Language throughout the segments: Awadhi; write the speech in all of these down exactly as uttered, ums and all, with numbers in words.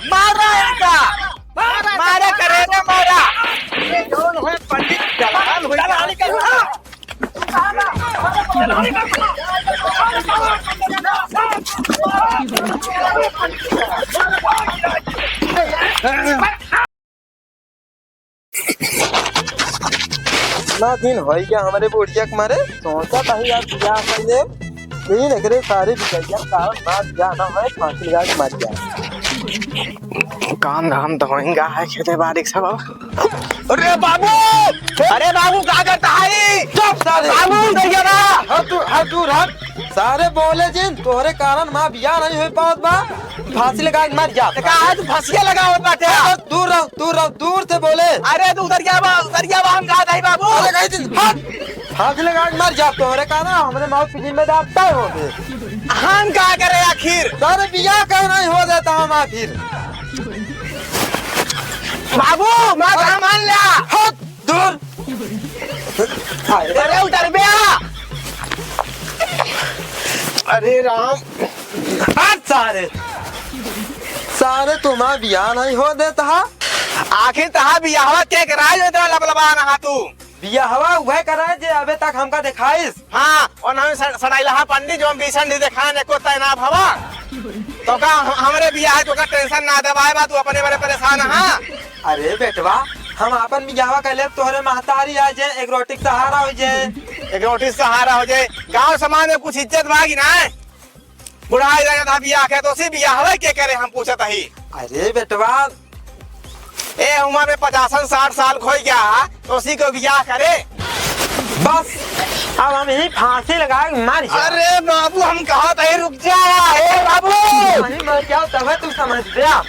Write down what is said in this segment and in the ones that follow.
मारा इनका, मारा करे रे, मारा। ये कौन है पंडित? दलाल हुई, दलाल कर। इतना दिन होइ गया हमरे बुढ़िया के मरे, सोचा था यार बियाह कर ले, लेकिन एकरे सारे बिचैया कारण ना बियाह ना होए, फांसी लगा के मर गया। काम धाम तो होएगा है खेते बाड़ी सब। अरे बाबू, अरे बाबू, का करता है? चुप सारे। बाबू, उधर ये रहा। हट तू, हट दूर हट। सारे बोले जिन, तोहरे कारण माँ बियाह नहीं हो पावत बा, फांसी लगा के मर जा। तो का है, तू फांसिया लगावत बाटे? अरे दूर रहो, दूर रहो, दूर से बोले। अरे तू उधर क्या बा, उधर क्या बा, हम कहा था बाबू? अरे कहीं दिन हट, फांसी लगा के मर जा, तोहरे कारण हमरे मौत की जिम्मेदार तय हो गए। हम का करे आखिर? सारे बियाह कहीं नहीं हो जाता हम आखिर। बाबू, माँ का मान ला। हट, दूर। अरे उतर बे। अरे राम। हट सारे। सारे तुम्हारा बियाह नहीं हो देता। आखिर तहा बियाहवा के कराए जो इतना लबलबा रहा तू? बियाहवा उहे कराए जे अबे तक हमका देखाइस। हाँ, और नाम सड़-, सड़ाइला पंडित जो हम बीसन नहीं देखान एको तय ना भवा। तो का हम-, हमरे बियाह है, तो का टेंशन ना दबाए बा, तू अपने बड़े परेशान हा। अरे बेटवा, हम आपन बियाहवा कर लेब, तोहरे महतारी आ जाए, एक रोटी के सहारा हो जाए। एक रोटी के सहारा हो जाए, गांव समाज में कुछ इज्जत बा कि ना? बुढ़ाई रहे था बियाह के, तो उसी बियाहवा के करे हम पूछत ही। अरे बेटवा, ए उम्र में पचासन साठ साल खोई गया, तो उसी को बियाह करे। बस, अब हम यही फांसी लगा के मर जा। अरे बाबू, हम कहा था, रुक जा। ए बाबू, वहीं मर जाओ, तब तू समझ गया।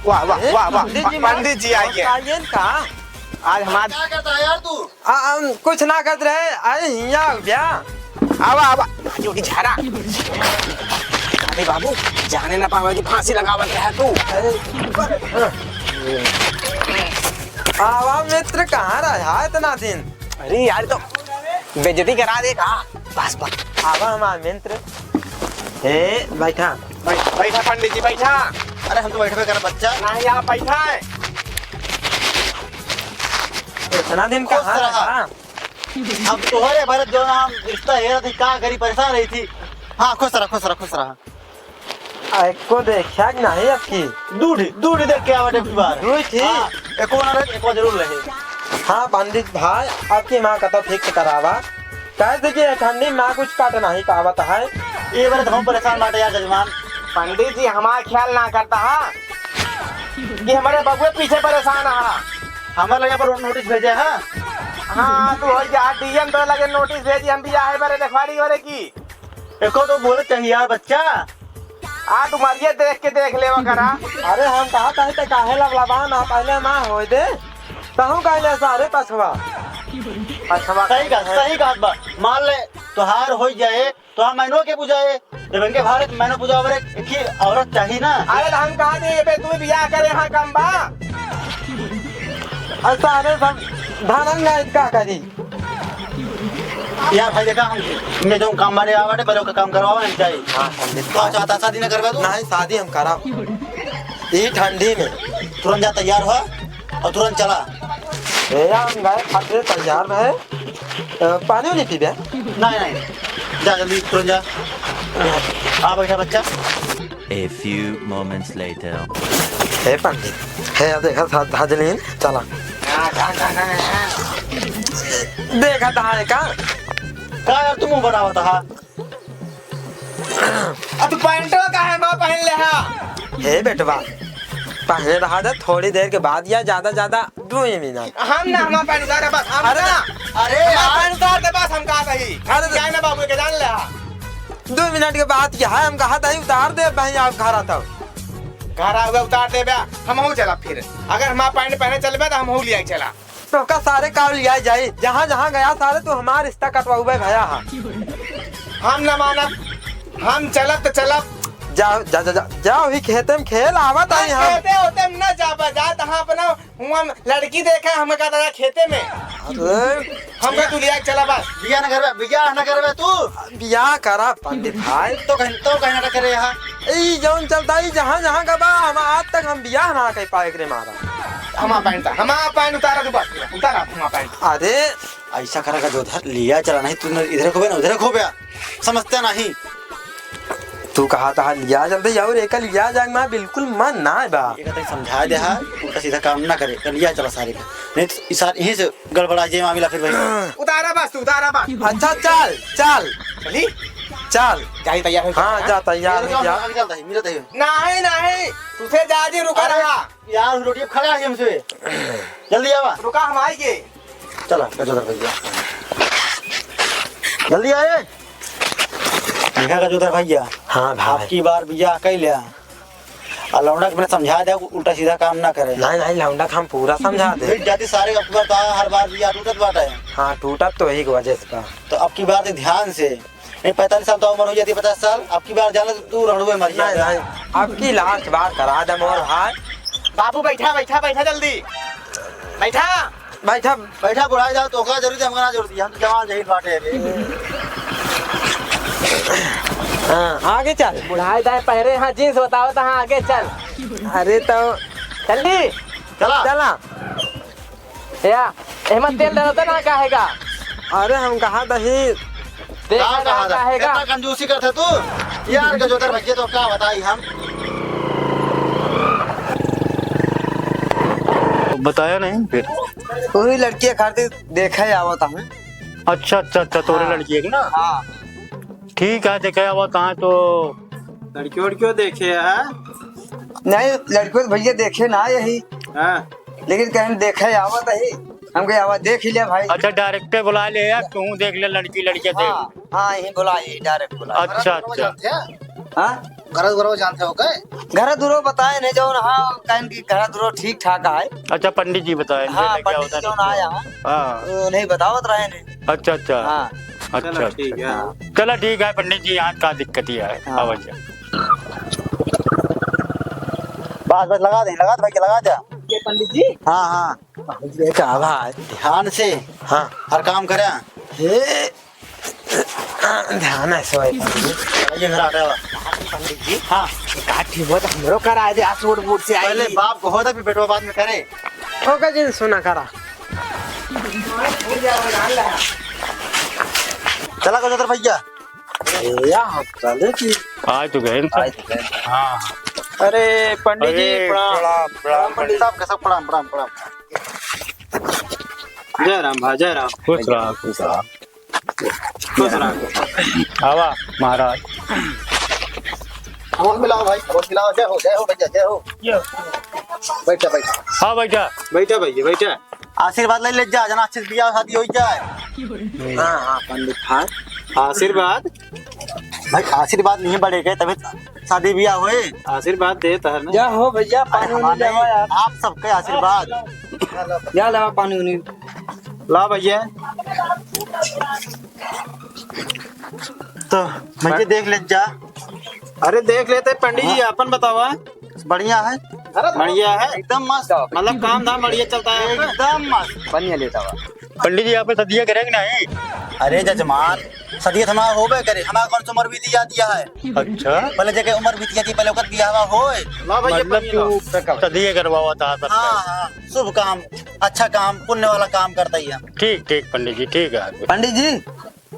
वाह, वाह, ए, वाह, वाह, पंडित जी, पंडित जी आइए। आइए ना का? आज हमारे क्या करता है यार तू? आ, हम कुछ ना करत रहे, अरे हिया हो गया। आवा, आवा, जोड़ी झारा। अरे बाबू, जाने ना पावे कि फांसी लगावत रहा तू। अरे, आवा मित्र, कहाँ रहा इतना दिन? अरे यार, तो बेइज्जती करा दे का? बस, बस। आवा हमार मित्र। ए, बैठा। बैठ, बैठा पंडित जी, बैठा। अरे हम तो बैठबे कर बच्चा। नहीं, आप बैठा है। इतना दिन खुश कहाँ रहा। रहा? अब तोहरे भरत जो हम रिश्ता हेरत ही का करी, परेशान रही थी। हाँ, खुश रहा, खुस रहा, खुस रहा। आ, एको देखा कि नहीं अब की? दूध ही, दूध ही देख के आवा अबकी बार। दूध ही? हाँ, एको ना रहे, एको जरूर रहे। हाँ पंडित भाई, अब की माँ का तो fix करावा। कहे थे कि ठंडी में कुछ काट नहीं पावत है। ये बार तो हम परेशान बाटे यार जजमान। पंडित जी हमार ख्याल ना करता हा कि हमरे बबुए पीछे परेशान हा। हमारे लगे पर notice भेजे हा। हाँ, तू हो जा, D M तो लगे notice भेजी, हम भी आए बरे देखवारी वरे की। एको तो बोले चाहिए यार बच्चा। आ, तुम्हारी ये देख के देख लेवा करा। अरे हम कहा कहीं तो काहे लबलबा ना, पहले ना होए दे। तो हम कहले सारे पछवा। पछवा सही कहा, सही कहा बा। मान ले, तोहार हो जाए, तो हम मैनो के बुझाए। जब इनके भारत मैनो बुझावे रे, एक ही औरत चाहिए ना। अरे तो हम कहा दे, ये पे तू बियाह करे, हाँ कम बा। और सारे सब धनंगा इसका करी। यार भाई देखा, हम मैं जो काम बारे आवाटे, पहले ओकर काम करवावा नहीं चाहिए। हाँ, पंडित तो साहब। चाहता शादी ना करवा तू? नहीं, शादी हम कराब। ई ठंडी में। तुरंत जा, तैयार हो और तुरंत चला। ए, हम गए खातिर तैयार रहे। अ, पानी नहीं पीबे? नहीं, नहीं। जा जल्दी, तुरंत जा। आ बैठा बच्चा। A few moments later. हे पंडित, हे देखा सा-, साजलीन, चला। देखा था है का? का यार, तू मुंह बनावत हा? अब तू पैंटवा काहे माँ पहन ले हा? हे बेटवा, पहने रहा था, थोड़ी देर के बाद या ज्यादा ज्यादा दो ही मिनट। हम ना, हमार पैंट उतार दे बस, हम अरे ना। अरे हमार यार। पैंट उतार दे बस, हम कहा था ही। अरे जाए ना बाबू के जान ले हा। दो मिनट के बाद क्या है, हम कहा था ही उतार दे भाई, आप घर आता। घर आवे उतार दे बे, हम हो चला फिर। अगर हमार पैंट पहने चलबे तो हम हो लिया चला। तो का सारे का लिया जाई, जहाँ जहाँ गया सारे तू हमार रिश्ता कटवाउबे भया हा। हम न मानब, हम चलब त चलब। जा, जा, जा, जा, जा, वही खेते में खेल आवत आई हम। खेते होते में न जाबा, जा तहाँ अपना हुआं लड़की देखा, हमें का दादा खेते में। अरे। हमका तू लिया चला बस। बियाह न करबे, बियाह न करबे तू। बियाह करा पंडित भाई। तो कहीं, तो कहीं ना करे यहाँ। ई जौन चलता ही जहाँ जहाँ का बा। आज तक हम बियाह ना कर पाए एकरे मारा। हमार पैंट, हमार पैंट उतारा तू, बस, उतारा हमार पैंट। अरे, ऐसा करा का जो उधर लिया चला, नहीं तू इधर खोबे ना, उधर खोबे, समझते नहीं। तू कहा था लिया चलते, और एका लिया जाए, मैं बिल्कुल मन ना बा। एका तनी समझा दे हा, उल्टा सीधा काम ना करे, तो लिया चला सारे का। नहीं तो इसार यहीं से गड़बड़ा जाए मामला फिर भाई। उतारा बस तू, उतारा बस। अच्छा, चल, चल। चली? चल। जाई तैयार हो हाँ, जा। जा तैयार हो जा। नहीं, नहीं, तुझे जा जी, रुका अरे, रहा। यार, रोटी खड़ा है हमसे। जल्दी आवा। रुका, हम आएंगे। चला, गजोधर भैया। जल्दी आए। देखा गजोधर भैया। हाँ भाई। आपकी बार बियाह कई लिया। आ लौंडा के मैंने समझा दिया, उल्टा सीधा काम ना करे। नहीं, नहीं, लौंडा के हम पूरा समझा दे। फिर जाति सारे अकबर था, हर बार बियाह टूटत बाटे। हाँ, टूटत तो यही की वजह से बा। तो अब की बार से ध्यान से, नहीं, पैंतालीस साल तो उम्र हो जाती है, पचास साल, अब की बार जाना तो तू रणुए मर नहीं, जाएगा। नहीं, अब की last बार करा दे मोर भाई। बाबू बैठा, बैठा, बैठा जल्दी। बैठा। बैठा। बैठा बुढ़ा जाओ, तोका जरूरत है, हमका ना जरूरत है, हम जवान जहीन बाटे अभी। हाँ, आगे चल। बुढ़ाई दाए पहरे हाँ jeans बतावत हाँ, आगे चल। अरे तो जल्दी। चला। चला। या, एहमा तेल डालत ना काहेगा? अरे हम कहा दही। देख का ना कहा था? काहेगा? इतना कंजूसी करते तू? यार गजोधर भैया तो का बताई हम? बताया नहीं फिर। वही लड़की खातिर देखे आवत हूँ। अच्छा, अच्छा, अच्छा, तोरे हाँ। लड़की है ना? हाँ। ठीक है, देखे आवत हाँ तो। लड़कियों, लड़कियों देखे है? नहीं, लड़कियों तो भैया देखे ना यही। हाँ। लेकिन कहीं देखे आवत ही, हमके आवाज देख ही लिया भाई। अच्छा, direct बुला ले यार, तू देख ले लड़की लड़के देख। हाँ, हाँ, यही बुला, यही direct बुला। अच्छा, अच्छा। हाँ? घर दुरो जानते हो क्या? घर दुरो बताए नहीं जौन, हाँ, कहीं की घर दुरो ठीक ठाक है। अच्छा, पंडित जी बताए, हाँ, पंडित जी जौन आया है। हाँ। तो नहीं बतावत रहे नहीं। अच्छा, अच्छा। हाँ। अच्छा, चलो, अच्छा, ठीक है। चलो, ठीक है, पंडित जी, यहाँ का दिक्कत ही है। हाँ। आवाज। बस, बस, लगा दे, लगा दे भैया, लगा दे। ये पंडित जी? हाँ, हाँ। ये का आवाज? ध्यान से। हाँ। हर काम करे। हे, ध्यान है, सोए। ये घर आ गया। पंडित जी। हाँ। का ठीक हो तो हमरो करा दे, आ सूट बूट से आई। पहले बाप को होता, फिर बेटवा बाद में करे। ओके जी, सुना करा। चला गजोधर भैया। ए, या हम चले कि आज तो गए ना। आज तो गए। हाँ। अरे पंडित जी, अरे, प्रणाम। प्रणाम, प्रणाम, पंडित साहब, कैसा, प्रणाम, प्रणाम, प्रणाम। जय राम भा, जय राम। खुश रहा, खुश रहा। खुश रहा, खुश रहा। आवा महाराज। आवाज मिलाओ भाई, आवाज मिलाओ। जय हो, जय हो भैया, जय हो। बैठा, बैठा। हाँ, बैठा। बैठा भैया, बैठा। आशीर्वाद ले ले जा, जना अच्छे से बियाह शादी हो जाए। हाँ, हाँ, पंडित भाई। आशीर्वाद? भाई, आशीर्वाद नहीं बढ़े गए, तभी शादी बियाह होए। आशीर्वाद देत है ना। जय हो भैया, अरे, पानी उनी हमारे लेवा यार। आप सबके आशीर्वाद। या लेवा पानी उनी। ला भैया। तो भैया देख ले जा। अरे देख लेते पंडित जी, हाँ। अपन बतावा। बढ़िया है। बढ़िया है। एकदम मस्त। मतलब काम धाम बढ़िया चलता है आपका? एकदम मस्त। बढ़िया लेता हुआ। पंडित जी, यहाँ पे सदिया करे कि नहीं? अरे जजमान, सदिया तो हमारा होबे करे, हमारा कौन सी उम्र बीती जाती है? अच्छा। पहले जगह उम्र बीती जाती है, पहले ओकर बियाह होए। ला भाई, ये मतलब पंडित तू जी। सदिया करवावा था, हाँ, हाँ, शुभ काम, अच्छा काम, पुण्य वाला काम करता ही हम। ठीक, ठीक पंडित जी, ठीक है। पंडित जी,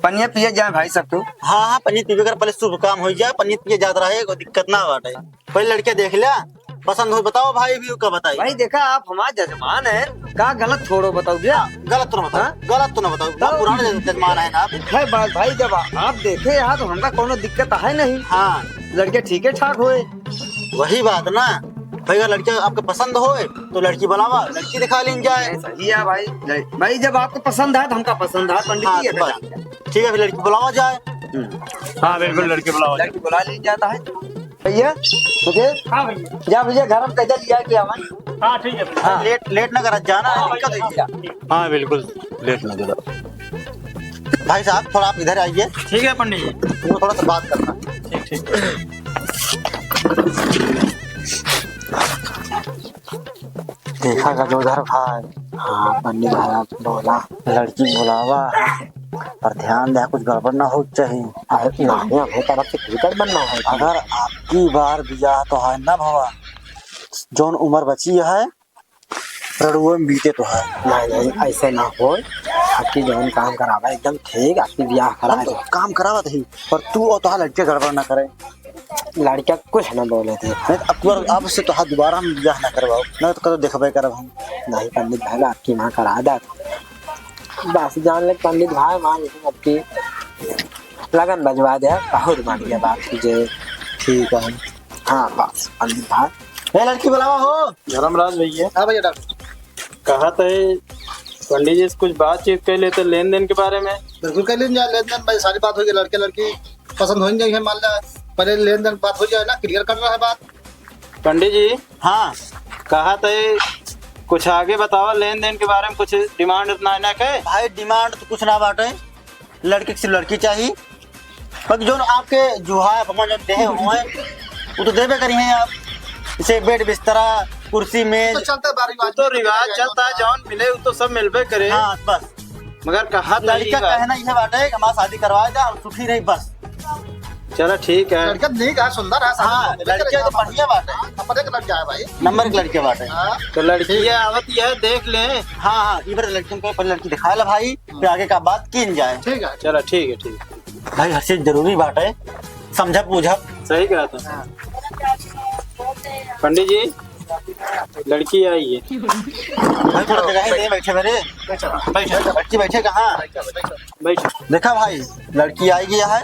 पनिया पिए जाए भाई सब तू। हाँ, हाँ, पनिया पीबे कर, पहले शुभ काम हो जाए, पनिया पिए जात रहे, कोई दिक्कत ना बाटे। पहले लड़के देख लिया, पसंद हो बताओ भाई, भी का बताई। भाई देखा, आप हमारे जजमान हैं, का गलत थोड़ो बताओ भैया। हाँ, गलत तो ना बताओ, हाँ? गलत तो ना बताओ, तो पुराने जज-, जजमान है ना आप। है बात भाई, जब आप देखे यहाँ तो हमका कोनो दिक्कत है नहीं। हाँ। लड़के ठीके ठाक होए। वही बात ना भाई, अगर लड़के आपके पसंद होए तो लड़की बुलावा, लड़की दिखा लीन जाए। नहीं, सही है भाई। लड़-, भाई जब आपको पसंद है तो हमका पसंद है, पंडित हाँ, जी, ये बस। बताइए। ठीक है, फिर लड़की बुलावा जाए। हम्म। हाँ, बिल्कुल, लड़की बुलावा जाए। लड़की बुला ली जाता है। भैया, मुझे हाँ भैया। जा भैया, घर में कैसे लिया कि हमारे? हाँ, ठीक है भैया। हाँ। लेट, लेट ना करा जाना, हाँ, दिक्कत भैया, है। हाँ, बिल्कुल, लेट ना करा। भाई साहब, थोड़ा आप इधर आइए। ठीक है पंडित जी। वो थोड़ा सा बात करना। ठीक, ठीक। देखा गजोधर भाई, हाँ, पंडित भाई आप बोला, लड़की बुलावा, पर ध्यान दे, कुछ गड़बड़ ना हो चाहिए। अरे, नहीं, अपने तरफ से कोई गड़बड़ ना हो। अगर आपकी बार बियाह तो है ना भवा, जौन उमर बची है, रड़ुए में बीते तो है। नहीं, नहीं, ऐसे ना होय। अबकी जौन काम करावा एकदम ठीक, अबकी बियाह करा दो। काम करावत ही, पर तू और तोहार लड़के गड़बड़ ना करे। लड़का कुछ ना बोले थे। नहीं तो अब तू और अब से तोहार दोबारा हम बियाह ना करवाओ, नहीं तो कदो देखबे करब हम। नहीं पंडित भाई, अबकी माँ करा दा। बस जान ले पंडित भाई, मान ले अबकी लगन बजवा दे, बहुत बढ़िया बात कीजिए। ठीक है। हाँ, बस, पंडित भाई। ए, लड़की बुलावा हो। धर्मराज भैया। हाँ भैया, डॉक्टर। कहा तो है, पंडित जी से कुछ बातचीत कर लेते लेन देन के बारे में। बिल्कुल कर लेन जा, लेन देन भाई, सारी बात हो गई, लड़के लड़की पसंद हो ही जाए, मान ला, पहले लेन देन बात हो जाए ना, clear कर रहा है बात। पंडित जी। हाँ। कहा तो है, कुछ आगे बतावा, लेन देन के बारे में कुछ demand उतना है ना के? भाई, demand तो कुछ ना बाटे, लड़के के सिर्फ लड़की चाहिए। बाकी जौन आपके जुहा अपना जौन देहे हुए, वो तो देबे करी हैं आप। जैसे बेड, बिस्तरा, कुर्सी, मेज। तो चलता है, बारी वो तो रिवाज चलता है, जौन मिले वो तो सब मिलबे करे। हाँ, बस। मगर कहा तो लड़का कहना यह बाटे कि हमार शादी करवा दे, हम सुखी रही, बस। चलो ठीक है। लड़का नहीं कहा, सुंदर है, हाँ, लड़के तो बढ़िया बाटे। नंबर एक लड़का है भाई। नंबर एक लड़के बाटे। हाँ। तो लड़की ठीक है। आवत यह देख ले। हाँ, हाँ, इधर लड़कियों को पहले लड़की दिखा ले भाई। फिर आगे का बात कीन जाए। ठीक है। चलो, ठीक है, ठीक है। भाई, हर चीज जरूरी बात है, समझब बूझब। सही कहा था। हाँ। पंडित जी, लड़की आई है। भाई, थोड़ा जगह ही दे, बैठे मेरे। बैठो। बैठो, बैठो, बैठे, बैठे कहाँ? बैठो, बैठो। बैठो। देखा भाई, लड़की आई गया है,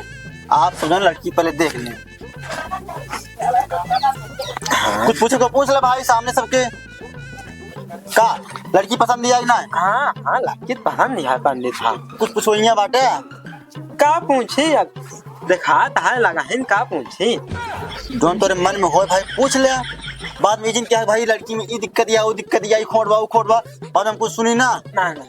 आप सब जन लड़की पहले देख लें। हाँ। कुछ पूछे को पूछ ले भाई, सामने सबके। का लड़की पसंद आई ना? हाँ, हाँ, लड़की पसंद है पंडित साहब। कुछ पूछो यहाँ बाटे? का पूछी अब? देखात है, लगाहिन, का पूछी? जौन तोरे मन में होए भाई, पूछ ले। बाद में ई जिन क्या है भाई, लड़की में ई दिक्कत या, वो दिक्कत या, ई खोट बा, वो खोट बा, बाद में कुछ सुनी ना। ना, ना।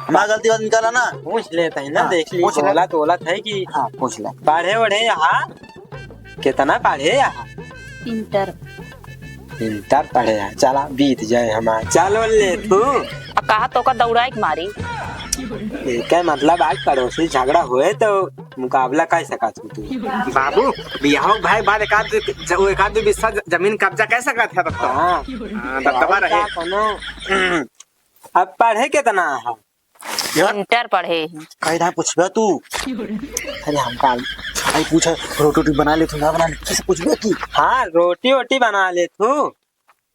हमार गलती बात निकाला ना। पूछ लेते हैं ना, हाँ, देख ली, पूछ ले। बोला तो बोला था कि हाँ, पूछ ले। पढ़े वढ़े यहाँ? कितना पढ़े यहाँ? इंटर। इंटर पढ़े यहाँ, चला बीत जाए हमार। चलो ले तू। अब कहा तो का दौड़ाए के मारी? एके मतलब आज पड़ोसी झगड़ा होए तो मुकाबला कर सकत हो तू। बाबू, बियाह के भाई बाद एक आध, ज-, वो एक आध दो बिस्सा ज-, जमीन कब्जा कर सकत है तब तो। हाँ। हाँ, दबदबा और रहे। का कोनो? अब पढ़े कितना है? यार, इंटर पढ़े ही। कहीं ना पूछबे तू। अरे हमका आई पूछा, रोटी वोटी बना ले तू, ना बना ले, किसे पूछबे तू? हाँ, रोटी वोटी बना ले तू।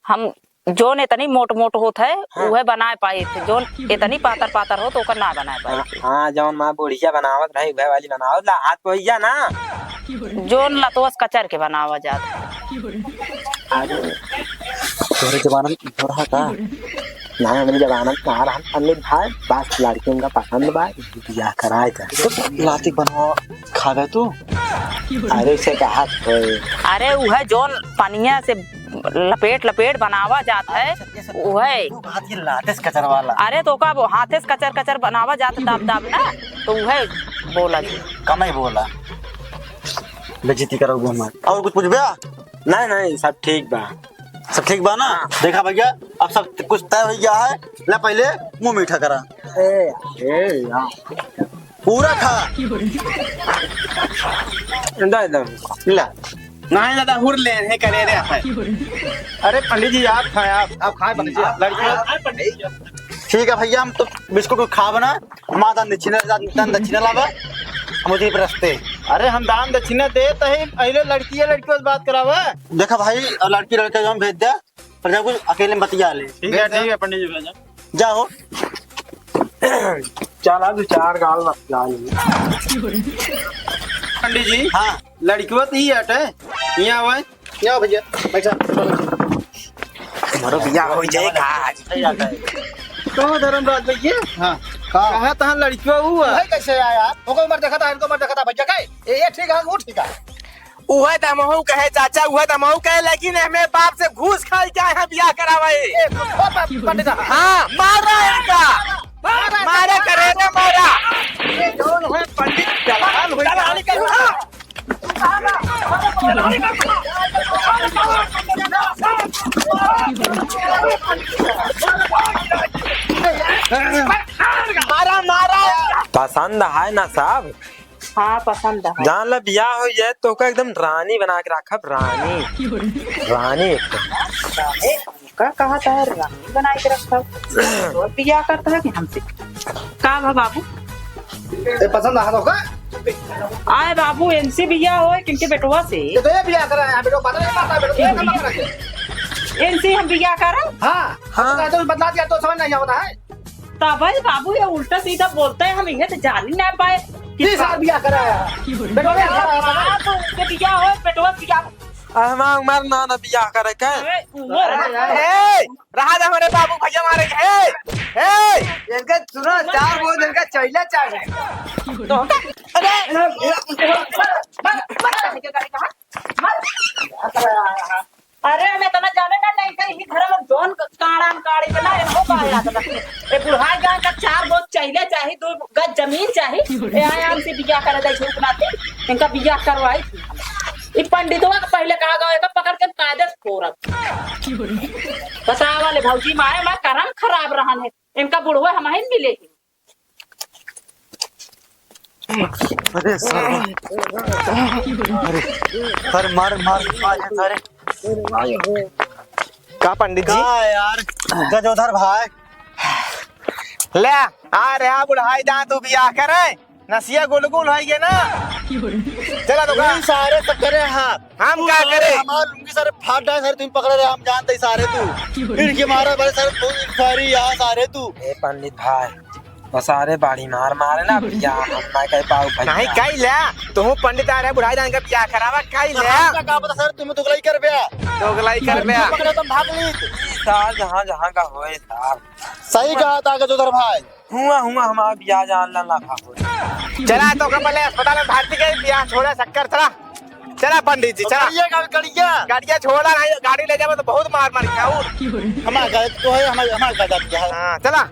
हम जोन इतनी मोट मोट होत है, हाँ। उहे बनाए पाए थे, जोन इतनी पातर पातर हो तो ओकर ना बनाए पाए हाँ, थे। हाँ, जौन माँ बुढ़िया बनावत रही, उहे वाली बनावत ला, हाथ पोइया ना। जोन लतवस कचर के बनावा जात है। अरे, तोहरे जमाना में इहो रहा का? ना, हमरे जमाना में कहाँ रहा, अमित भाई, बस लड़कियन का पसंद बा, बियाह कराए का। तो लाती बनवा खावे तू? अरे, उसे कहा होए। अरे, उहे जोन पनिया से लपेट लपेट बनावा जात है, अच्छा, ये सब उहे। तू बात ये लाते से कचर वाला। अरे, तो का वो हाथे से कचर कचर बनावा जात दाब दाब ना, तो उहे बोला जी। कम ही बोला। बेइज्जती करोगे हमारी। और कुछ पूछबे? नहीं, नहीं, सब ठीक बा। सब ठीक बा ना? हाँ। देखा भैया, अब सब कुछ तय हो गया है। ले पहले मुंह मीठा करा। ए, ए, यार। पूरा खा। दे दो। ले। नहीं दादा, हुर ले, हे करे रे आप। अरे पंडित जी, आप खाएं, आप, आप खाएं पंडित जी, लड़की। ठीक है भैया, हम तो बिस्कुट को खाब ना। हमार दान दक्षिणा, दान, दान दक्षिणा लावा, हम उसी पर रस्ते। अरे, हम दान दक्षिणा देत ही, पहले लड़की है, लड़की से बात करावा। देखा भाई, लड़की लड़का जो हम भेज दे, पर जा कुछ अकेले में बतिया ले। ठीक है, ठीक है, पंडित जी, भेजा। जाओ। चला, दो चार गाल बतिया ले। पंडित जी, हाँ। लड़कियों तो ही हटे, यहाँ आवे। यहाँ भैया, बैठा। हमारो बियाह हो जाए का आज? तो धर्मराज भैया, हाँ, का? कहा तहाँ लड़कियों हुआ? भाई कैसे आया? ओको उम्र देखा था, इनको उम्र देखा था भैया, का? ए, ये ठीक है, वो ठीक है। उहे त हमहू कहे चाचा, उहे त हमहू कहे, लेकिन एमे बाप से घूस खाई के आए हैं बियाह करावे। ए, तो पंडित। हाँ, मारा इनका। मारा, मारा करे रे, मारा। ये जौन है पंडित दलाल हुई। दलाली करूँ, हाँ। मारा, मारा। पसंद है ना साहब? हाँ, पसंद है। जान ला, बियाह हो जाए तो ओका एकदम रानी बना के रखब, रानी। रानी एकदम। का कहा था, रानी बनाए के रखा। और बियाह करता है कि हमसे? का भा बाबू? ए, पसंद आ तो का? आए बाबू, इनसे बियाह होए, किनके बेटवा से? ये तो ये बियाह करा है, बेटवा पता नहीं, पता, बेटवा पता नहीं। इनसे हम बियाह करब? हाँ, हाँ। तो कहते हो, बदला दिया तो समझ नहीं आता है। तब भाई बाबू, ये उल्टा सीधा बोलता है, हम इहे तो जान ही ना पाए। तीस साल बियाह करा है। बेटवा अरे बाप, इनसे बियाह होए, बेटवा बियाह। आ, हमार, हमार ना, ना बियाह करे के। अरे, वो ए, रहा दे हमरे बाबू भैया मारे के। ए, ए, इनके सुनो, चार बोल इनका चैला चाहे। तो, अरे, अरे, हम इतना जाने ना, नहीं, नहीं, ई घर में जौन काड़ा न काड़ी के ना, इनको का याद ना। ए बुढ़ाई जान का चार बोल चैला चाही, दो गज जमीन चाही। ए आराम से बियाह करे दे, झूठ नाती, इनका बियाह करवाई। ई पंडितवा के पहले कहा गवा, एका पकड़ के कायदे से फोड़ब। बतावा ले भौजी, मारे मार करम खराब रहन है, इनका बुढ़वा हम ही मिले ही। अरे सर, अरे, अरे मार, मार, मार, अरे। का पंडित जी? का यार, गजोधर भाई? ले, आ रहा बुढ़ाई जान तू बियाह करे, नसिया गुलगुल होई गे ना। चला तो का? तू सारे तो करे हाथ। हम का करे? हमार लुंगी सारे फाट डाले, सारे तुम पकड़े रहे, हम जानते ही सारे तू। फिर के मारा भाई सारे, तू सारी यहाँ सारे तू। ए पंडित भाई, वो सारे बाड़ी मार मारे ना बियाह, हम ना कह पाऊ भैया। नहीं कही ले, तू पंडित आ रहे, बुढ़ाई जान का बियाह करावा, कही ले। हमका का पता सर, तुम्हें दोगलाई कर बे। दोगलाई कर बे। पकड़े तुम भाग ली। सार जहाँ जहाँ का होए सार। सही कहा था गजोधर भाई। हुआ, हुआ, हमारा बियाह जान ला, ला, ला, हो। चला, तो का पहले अस्पताल में भर्ती कर, बियाह छोड़ा, शक्कर, चला। चला, पंडित जी, चला। गड़िया का, गड़िया। गड़िया छोड़ा नहीं, गाड़ी ले जावे तो बहुत मार मारी खाऊ। हमारा गलत तो है, हमारा, हमारा गलत क्या है? हाँ, चला।